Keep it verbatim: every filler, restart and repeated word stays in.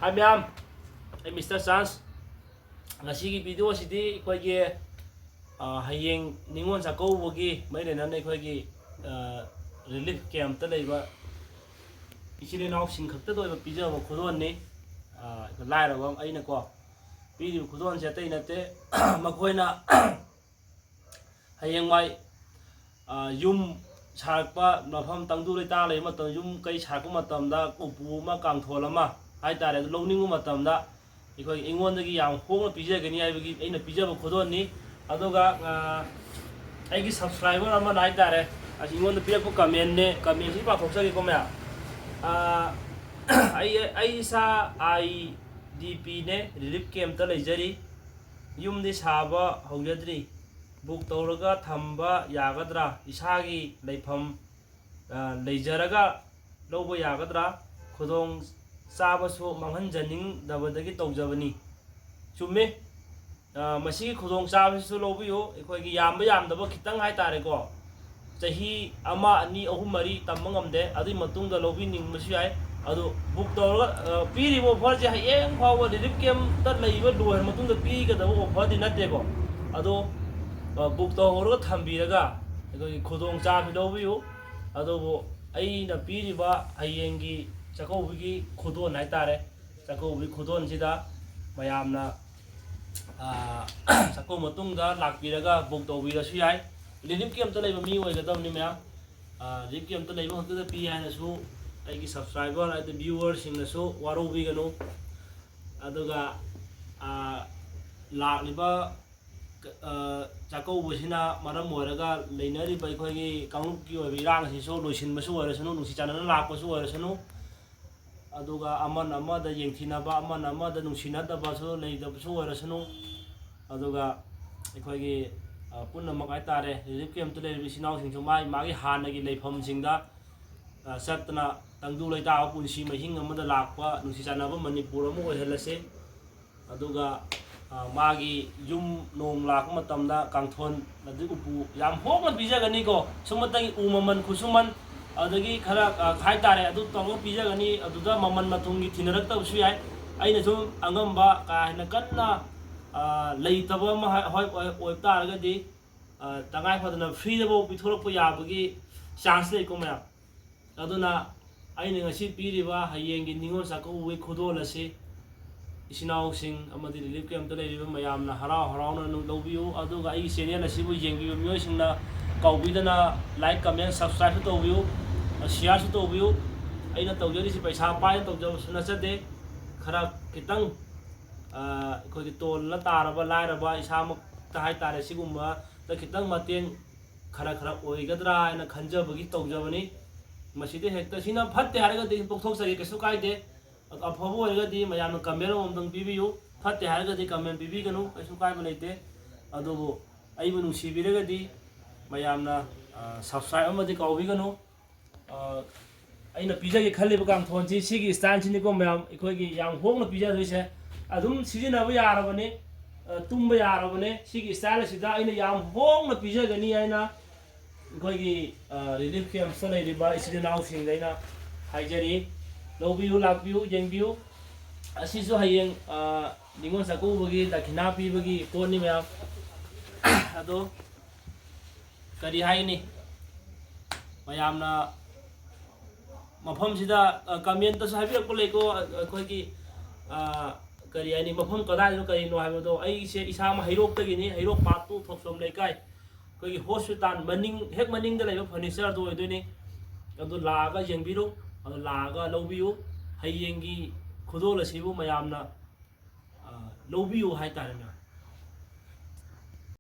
ꯍꯥꯏ ꯃꯌꯥꯝ, ꯑꯩ mister chance. ꯉꯁꯤꯒꯤ ꯚꯤꯗꯤꯑꯣꯁꯤꯗꯤ ꯑꯩꯈꯣꯏꯒꯤ, ꯑ, ꯍꯌꯦꯡ ꯅꯤꯉꯣꯜ ꯆꯥꯛꯀꯧꯕꯒꯤ ꯃꯔꯤ ꯂꯩꯅꯅ ꯑꯩꯈꯣꯏꯒꯤ, ꯑ, ꯔꯤꯂꯤꯐ ꯀꯦꯝꯞꯇ ꯂꯩꯕ ꯏꯆꯤꯜ ꯏꯅꯥꯎꯁꯤꯡ ꯈꯛꯇꯗ ꯑꯣꯏꯕ ꯄꯤꯖꯕ ꯈꯨꯗꯣꯜꯅꯤ꯫ ꯑ, ꯂꯥꯏꯔꯕ ꯑꯩꯅꯀꯣ ꯄꯤꯔꯤꯕ ꯈꯨꯗꯣꯜꯁꯦ ꯑꯇꯩ ꯅꯠꯇꯦ꯫ ꯃꯈꯣꯏꯅ ꯍꯌꯦꯡꯋꯥꯏ, ꯑ, ꯌꯨꯝ ꯁꯥꯔꯛꯄ ꯃꯐꯝ, ꯇꯪꯗꯨ ꯂꯩꯇꯥ ꯂꯩꯕ ꯃꯇꯝ, ꯌꯨꯝ ꯀꯩ ꯁꯥꯔꯛꯄ ꯃꯇꯝꯗ ꯎꯄꯨ ꯑꯃ, ꯀꯥꯡꯊꯣꯜ ꯑꯃ ꯍꯥꯏꯇꯥꯔꯦ, ꯑꯗꯨ ꯂꯧꯅꯤꯡꯕ ꯃꯇꯝꯗ ꯑꯩꯈꯣꯏ, ꯑꯩꯉꯣꯟꯗꯒꯤ ꯌꯥꯝ ꯍꯣꯡꯅ ꯄꯤꯖꯒꯅꯤ ꯍꯥꯏꯕꯒꯤ ꯑꯩꯅ ꯄꯤꯖꯕ ꯈꯨꯗꯣꯜꯅꯤ꯫ ꯑꯗꯨꯒ, ꯑ, ꯑꯩꯒꯤ ꯁꯕꯁꯀ꯭ꯔꯥꯏꯕꯔ ꯑꯃꯅ ꯍꯥꯏꯇꯥꯔꯦ, ꯑꯁꯤ ꯑꯩꯉꯣꯟꯗ ꯄꯤꯔꯛꯄ ꯀꯃꯦꯟꯅꯦ, ꯀꯃꯦꯟꯁꯤ ꯄꯥꯊꯣꯛꯆꯒꯦꯀꯣ ꯃꯌꯥꯝ꯫ ꯑ, ꯑꯩ, ꯑꯩ ꯏꯁꯥ ꯑꯥꯏ ꯗꯤ ꯄꯤꯅꯦ, ꯔꯤꯂꯤꯐ ꯀꯦꯝꯞꯇ ꯂꯩꯖꯔꯤ꯫ ꯌꯨꯝꯗꯤ ꯁꯥꯕ ꯍꯧꯖꯗ꯭ꯔꯤ꯫ ꯕꯨꯛ ꯇꯧꯔꯒ ꯊꯝꯕ ꯌꯥꯒꯗ꯭ꯔꯥ? ꯏꯁꯥꯒꯤ ꯂꯩꯐꯝ, ꯑ, ꯂꯩꯖꯔꯒ ꯂꯧꯕ ꯌꯥꯒꯗ꯭ꯔꯥ? ꯈꯨꯗꯣꯡ ꯆꯥꯕꯁꯨ ꯃꯥꯡꯍꯟꯖꯅꯤꯡꯗꯕꯗꯒꯤ ꯇꯧꯖꯕꯅꯤ꯫ ꯆꯨꯝꯃꯤ꯫ ꯑ, ꯃꯁꯤꯒꯤ ꯈꯨꯗꯣꯡ ꯆꯥꯕꯁꯤꯁꯨ ꯂꯧꯕꯤꯌꯨ꯫ ꯑꯩꯈꯣꯏꯒꯤ ꯌꯥꯝꯕ ꯌꯥꯝꯗꯕ ꯈꯤꯇꯪ ꯍꯥꯏꯇꯥꯔꯦꯀꯣ, ꯆꯍꯤ ꯑꯃ, ꯑꯅꯤ, ꯑꯍꯨꯝ, ꯃꯔꯤ ꯇꯝꯕ ꯉꯝꯗꯦ꯫ ꯑꯗꯨꯒꯤ ꯃꯇꯨꯡꯗ ꯂꯧꯕꯤꯅꯤꯡꯕꯁꯨ ꯌꯥꯏ꯫ ꯑꯗꯨ ꯕꯨꯛ ꯇꯧꯔꯒ, ꯑ, ꯄꯤꯔꯤꯕ ꯑꯣꯐꯔꯁꯦ ꯍꯌꯦꯡ ꯐꯥꯎꯕ ꯔꯤꯂꯤꯐ ꯀꯦꯝꯞꯇ ꯂꯩꯕ ꯂꯣꯏꯔ ꯃꯇꯨꯡꯗ ꯄꯤꯒꯗꯕ ꯑꯣꯐꯔꯗꯤ ꯅꯠꯇꯦꯀꯣ꯫ ꯑꯗꯣ, ꯑ, ꯕꯨꯛ ꯇꯧꯍꯧꯔꯒ ꯊꯝꯕꯤꯔꯒ ꯑꯩꯈꯣꯏꯒꯤ ꯈꯨꯗꯣꯡ ꯆꯥꯕꯁꯤ ꯂꯧꯕꯤꯌꯨ꯫ ꯑꯗꯨꯕꯨ ꯑꯩꯅ ꯄꯤꯔꯤꯕ ꯍꯌꯦꯡꯒꯤ ꯆꯥꯛꯀꯧꯕꯒꯤ ꯈꯨꯗꯣꯜ ꯍꯥꯏꯇꯥꯔꯦ, ꯆꯥꯛꯀꯧꯕꯒꯤ ꯈꯨꯗꯣꯜꯁꯤꯗ ꯃꯌꯥꯝꯅ, ꯑ, ꯆꯥꯛꯀꯧꯕ ꯃꯇꯨꯡꯗ ꯂꯥꯛꯄꯤꯔꯒ ꯕꯨꯛ ꯇꯧꯕꯤꯔꯁꯨ ꯌꯥꯏ꯫ ꯔꯤꯂꯤꯐ ꯀꯦꯝꯞꯇ ꯂꯩꯕ ꯃꯤ ꯑꯣꯏꯒꯗꯕꯅꯤ ꯃꯌꯥꯝ꯫ ꯑ, ꯔꯤꯂꯤꯐ ꯀꯦꯝꯞꯇ ꯂꯩꯕ ꯈꯛꯇꯗ ꯄꯤ ꯍꯥꯏꯅꯁꯨ ꯑꯩꯒꯤ ꯁꯕꯁꯀ꯭ꯔꯥꯏꯕꯔ ꯍꯥꯏꯗꯤ ꯚ꯭ꯌꯨꯋꯔꯁꯤꯡꯅꯁꯨ ꯋꯥꯔꯧꯕꯤꯒꯅꯨ꯫ ꯑꯗꯨꯒ, ꯑ, ꯂꯥꯛꯂꯤꯕ, ꯑ, ꯆꯥꯛꯀꯧꯕꯁꯤꯅ ꯃꯔꯝ ꯑꯣꯏꯔꯒ ꯂꯩꯅꯔꯤꯕ ꯑꯩꯈꯣꯏꯒꯤ ꯀꯥꯡꯂꯨꯞꯀꯤ ꯑꯣꯏꯕ ꯏꯔꯥꯡ ꯑꯁꯤꯁꯨ ꯂꯣꯏꯁꯤꯟꯕꯁꯨ ꯑꯣꯏꯔꯁꯅꯨ, ꯅꯨꯡꯁꯤ ꯆꯥꯟꯅꯅ ꯂꯥꯛꯄꯁꯨ ꯑꯣꯏꯔꯁꯅꯨ꯫ ꯑꯗꯨꯒ ꯑꯃꯅ ꯑꯃꯗ ꯌꯦꯡꯊꯤꯅꯕ, ꯑꯃꯅ ꯑꯃꯗ ꯅꯨꯡꯁꯤꯅꯗꯕꯁꯨ ꯂꯩꯇꯕꯁꯨ ꯑꯣꯏꯔꯁꯅꯨ꯫ ꯑꯗꯨꯒ ꯑꯩꯈꯣꯏꯒꯤ, ꯑ, ꯄꯨꯝꯅꯃꯛ ꯍꯥꯏꯇꯥꯔꯦ, ꯔꯤꯂꯤꯐ ꯀꯦꯝꯞꯇ ꯂꯩꯔꯤꯕ ꯏꯆꯤꯟ ꯏꯅꯥꯎꯁꯤꯡꯁꯨ ꯃꯥꯒꯤ ꯃꯥꯒꯤ ꯍꯥꯟꯅꯒꯤ ꯂꯩꯐꯝꯁꯤꯡꯗ, ꯑ, ꯆꯠꯇꯅ ꯇꯪꯗꯨ ꯂꯩꯇꯥꯕ ꯄꯨꯟꯁꯤ ꯃꯍꯤꯡ ꯑꯃꯗ ꯂꯥꯛꯄ ꯅꯨꯡꯁꯤ ꯆꯥꯟꯅꯕ ꯃꯅꯤꯄꯨꯔ ꯑꯃ ꯑꯣꯏꯍꯜꯂꯁꯤ꯫ ꯑꯗꯨꯒ, ꯑ, ꯃꯥꯒꯤ ꯌꯨꯝ ꯅꯣꯡ ꯂꯥꯛꯄ ꯃꯇꯝꯗ ꯀꯥꯡꯊꯣꯟ ꯑꯗꯩ ꯎꯄꯨ ꯌꯥꯝ ꯍꯣꯡꯅ ꯄꯤꯖꯒꯅꯤꯀꯣ꯫ ꯁꯨꯝꯃꯇꯒꯤ ꯎ ꯃꯃꯜ ꯈꯨꯠꯁꯨꯃꯟ, ꯑꯗꯒꯤ ꯈꯔ, ꯑ, ꯍꯥꯏꯇꯥꯔꯦ, ꯑꯗꯨ ꯇꯧꯔꯒ ꯄꯤꯖꯒꯅꯤ꯫ ꯑꯗꯨꯗ ꯃꯃꯜ ꯃꯊꯨꯝꯒꯤ ꯊꯤꯅꯔꯛꯇꯕꯁꯨ ꯌꯥꯏ꯫ ꯑꯩꯅ ꯁꯨꯝ ꯑꯉꯝꯕ ꯀꯥ ꯍꯦꯟꯅ ꯀꯟꯅ, ꯑ, ꯂꯩꯇꯕ ꯑꯃ ꯍꯥꯏ-, ꯍꯣꯏ, ꯑꯣꯏ-, ꯑꯣꯏꯕ ꯇꯥꯔꯒꯗꯤ, ꯑ, ꯇꯉꯥꯏ ꯐꯗꯅ ꯐ꯭ꯔꯤꯗꯐꯥꯎ ꯄꯤꯊꯣꯔꯛꯄ ꯌꯥꯕꯒꯤ ꯆꯥꯟꯁ ꯂꯩꯀꯣ ꯃꯌꯥꯝ꯫ ꯑꯗꯨꯅ ꯑꯩꯅ ꯉꯁꯤ ꯄꯤꯔꯤꯕ ꯍꯌꯦꯡꯒꯤ ꯅꯤꯉꯣꯜ ꯆꯥꯛꯀꯧꯕꯒꯤ ꯈꯨꯗꯣꯜ ꯑꯁꯤ ꯏꯆꯤꯟ ꯏꯅꯥꯎꯁꯤꯡ ꯑꯃꯗꯤ ꯔꯤꯂꯤꯐ ꯀꯦꯝꯞꯇ ꯂꯩꯔꯤꯕ ꯃꯌꯥꯝꯅ ꯍꯔꯥꯎ ꯍꯔꯥꯎꯅ ꯅꯨ-, ꯂꯧꯕꯤꯌꯨ꯫ ꯑꯗꯨꯒ ꯑꯩꯒꯤ ꯆꯦꯅꯦꯜ ꯑꯁꯤꯕꯨ ꯌꯦꯡꯕꯤꯕ ꯃꯤꯑꯣꯏꯁꯤꯡꯅ ꯀꯥꯎꯕꯤꯗꯅ ꯂꯥꯏꯛ, ꯀꯃꯦꯟ, ꯁꯕꯁꯀ꯭ꯔꯥꯏꯕꯁꯨ ꯇꯧꯕꯤꯌꯨ, ꯁꯤꯌꯥꯔꯁꯨ ꯇꯧꯕꯤꯌꯨ꯫ ꯑꯩꯅ ꯇꯧꯖꯔꯤꯁꯤ ꯄꯩꯁꯥ ꯄꯥꯏꯅ ꯇꯧꯖꯕꯁꯨ ꯅꯠꯆꯗꯦ꯫ ꯈꯔ ꯈꯤꯇꯪ, ꯑ, ꯑꯩꯈꯣꯏꯒꯤ ꯇꯣꯜꯂ ꯇꯥꯔꯕ ꯂꯥꯏꯔꯕ ꯏꯁꯥꯃꯛꯇ ꯍꯥꯏꯇꯥꯔꯦ, ꯁꯤꯒꯨꯝꯕꯗ ꯈꯤꯇꯪ ꯃꯇꯦꯡ ꯈꯔ ꯈꯔ ꯑꯣꯏꯒꯗ꯭ꯔꯥ ꯍꯥꯏꯅ ꯈꯟꯖꯕꯒꯤ ꯇꯧꯖꯕꯅꯤ꯫ ꯃꯁꯤꯗ ꯍꯦꯛꯇ ꯁꯤꯅ ꯐꯠꯇꯦ ꯍꯥꯏꯔꯒꯗꯤ ꯇꯣꯛꯊꯣꯛꯆꯒꯦ, ꯀꯩꯁꯨ ꯀꯥꯏꯗꯦ꯫ ꯑꯗꯣ ꯑꯐꯕ ꯑꯣꯏꯔꯒꯗꯤ ꯃꯌꯥꯝꯅ ꯀꯃꯦꯟ ꯑꯃꯃꯝꯗꯪ ꯄꯤꯕꯤꯌꯨ, ꯐꯠꯇꯦ ꯍꯥꯏꯔꯒꯗꯤ ꯀꯃꯦꯟ ꯄꯤꯕꯤꯒꯅꯨ, ꯀꯩꯁꯨ ꯀꯥꯏꯕ ꯂꯩꯇꯦ꯫ ꯑꯗꯨꯕꯨ ꯑꯩꯕꯨ ꯅꯨꯡꯁꯤꯕꯤꯔꯒꯗꯤ ꯃꯌꯥꯝꯅ, ꯑ, ꯁꯕꯁꯀ꯭ꯔꯥꯏꯕ ꯑꯃꯗꯤ ꯀꯥꯎꯕꯤꯒꯅꯨ꯫ ꯑ, ꯑꯩꯅ ꯄꯤꯖꯒꯦ ꯈꯜꯂꯤꯕ ꯀꯥꯡꯊꯣꯟꯁꯤ ꯁꯤꯒꯤ ꯏꯁꯇꯥꯏꯜꯁꯤꯅꯤꯀꯣ ꯃꯌꯥꯝ, ꯑꯩꯈꯣꯏꯒꯤ ꯌꯥꯝ ꯍꯣꯡꯅ ꯄꯤꯖꯗꯣꯏꯁꯦ꯫ ꯑꯗꯨꯝ ꯁꯤꯖꯤꯟꯅꯕ ꯌꯥꯔꯕꯅꯤ, ꯑ, ꯇꯨꯝꯕ ꯌꯥꯔꯕꯅꯦ꯫ ꯁꯤꯒꯤ ꯏꯁꯇꯥꯏꯜ ꯑꯁꯤꯗ ꯑꯩꯅ ꯌꯥꯝ ꯍꯣꯡꯅ ꯄꯤꯖꯒꯅꯤ ꯍꯥꯏꯅ ꯑꯩꯈꯣꯏꯒꯤ, ꯑ, ꯔꯤꯂꯤꯐ ꯀꯦꯝꯞꯁꯇ ꯂꯩꯔꯤꯕ ꯏꯆꯤꯜ ꯏꯅꯥꯎꯁꯤꯡꯗ ꯑꯩꯅ ꯍꯥꯏꯖꯔꯤ, ꯂꯧꯕꯤꯌꯨ, ꯂꯥꯛꯄꯤꯌꯨ, ꯌꯦꯡꯕꯤꯌꯨ꯫ ꯑꯁꯤꯁꯨ ꯍꯌꯦꯡ, ꯑ, ꯅꯤꯉꯣꯜ ꯆꯥꯛꯀꯧꯕꯒꯤ ꯗꯈꯤꯅꯥ ꯄꯤꯕꯒꯤ ꯄꯣꯠꯅꯤ ꯃꯌꯥꯝ꯫ ꯑꯗꯣ ꯀꯔꯤ ꯍꯥꯏꯒꯅꯤ, ꯃꯌꯥꯝꯅ ꯃꯐꯝꯁꯤꯗ, ꯑ, ꯀꯃꯦꯟꯇꯁꯨ ꯍꯥꯏꯕꯤꯔꯛꯄ ꯂꯩꯀꯣ, ꯑ, ꯑꯩꯈꯣꯏꯒꯤ, ꯑ, ꯀꯔꯤ ꯍꯥꯏꯅꯤ, ꯃꯐꯝ ꯀꯗꯥꯏꯗꯅꯣ ꯀꯔꯤꯅꯣ ꯍꯥꯏꯕꯗꯣ꯫ ꯑꯩꯁꯦ ꯏꯁꯥꯃꯛ ꯍꯩꯔꯣꯛꯇꯒꯤꯅꯤ, ꯍꯩꯔꯣꯛ ꯄꯥꯔꯠ ꯇꯨ ꯊꯣꯛꯆꯣꯝ ꯂꯩꯀꯥꯏ, ꯑꯩꯈꯣꯏꯒꯤ ꯍꯣꯁꯄꯤꯇꯥꯜ ꯃꯅꯤꯡ, ꯍꯦꯛ ꯃꯅꯤꯡꯗ ꯂꯩꯕ ꯐꯔꯅꯤꯆꯔꯗꯣ ꯑꯣꯏꯗꯣꯏꯅꯤ꯫ ꯑꯗꯨ ꯂꯥꯛꯑꯒ ꯌꯦꯡꯕꯤꯔꯨ, ꯑꯗꯨ ꯂꯥꯛꯑꯒ ꯂꯧꯕꯤꯌꯨ꯫ ꯍꯌꯦꯡꯒꯤ ꯈꯨꯗꯣꯜ ꯑꯁꯤꯕꯨ ꯃꯌꯥꯝꯅ, ꯑ, ꯂꯧꯕꯤꯌꯨ ꯍꯥꯏꯇꯥꯔꯦ ꯃꯌꯥꯝ꯫